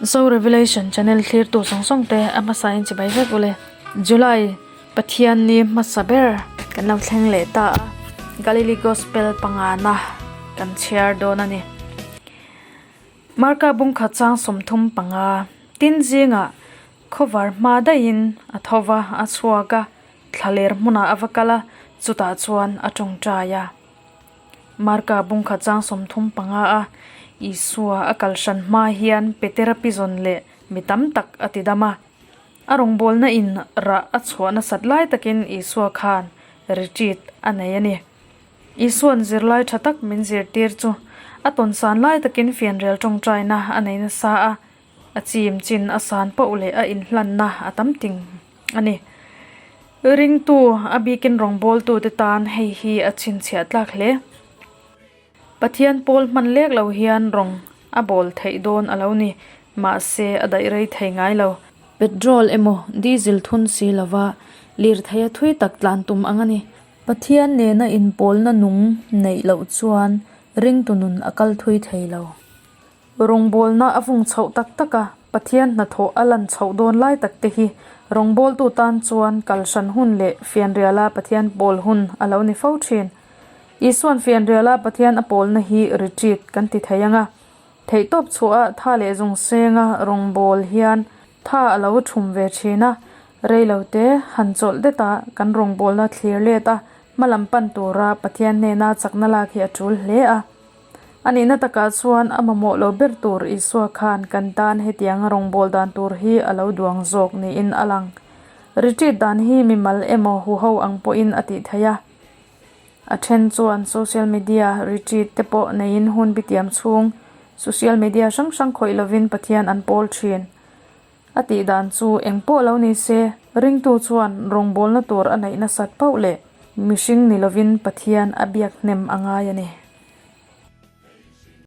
Zo Revelation channel thlirtu zawng zawng te a hmasa in chibai vek ule. July Pathian ni hmasa ber kan lo thleng leh ta a, Galilee Gospel pangana kan chhiar dawn a ni. Marka bungkhat chang 35 tin zingah khawvar hma daihin a tho va, a chhuak a, thlaler hmunah a va kal a, chutah chuan a tawngtai a. Marka bungkhat chang 35 a Isua a kal hran hma hian Petera pizawn leh mi tam tak a ti dam a. A rawngbawlna in rah a chhuah nasat lai takin Isua khan retreat a nei a ni. Isua'n zirlai tha tak min zirtir chu a tawnsan lai takin fianrial tawngtaina a nei nasa a, a chim chin a san poh leh a inhlanna a tam ting a ni. Ringtu a bikin rawngbawltute tan hei hi a chhinchhiah tlak hle. Pathian pawl hman lek lo hian rawng a bawl theih dawn a lo ni, mahse a daih rei thei ngai lo. Petrol emaw diesel thun si lova lirthei a thui tak tlan tum ang a ni. Pathian nena inpawlna nung neih loh chuan ringtu nun a kal thui thei lo. Rawngbawlna a vung chhoh tak tak a, Pathian hnathawh a lan chhoh dawn lai tak te hi rawngbawltu tan chuan kalhran hun leh fianriala Pathian pawl hun a lo ni fo thin. Isuan fianriala Pathian a pawlna hi retreat kan ti thei ang a, theihtawp chhuah tha leh zung senga rawngbâwl hian tha a lo thum ve thin a, reilote han chawlh det a kan rawngbâwlna thlir let a hmalam pan tura Pathian hnena chakna lak hi a tul hle a. A nihna takah chuan a mamawh lo ber tur Isua khan kan tan hetianga rawngbâwl dan tur hi a lo duang zawk niin a lang. Retreat dan hi mimal emaw huho ang pawhin a tih theih a. A then chuan social media retreat te pawh neiin hun bitiam chhung social media hrang hrang khawih lovin Pathian an pawl thin. A tih dan chu eng pawh lo ni se, ringtu chuan rawngbawlna tur a neih nasat pauh leh mihring ni lovin Pathian a biak hnem a ngai a ni.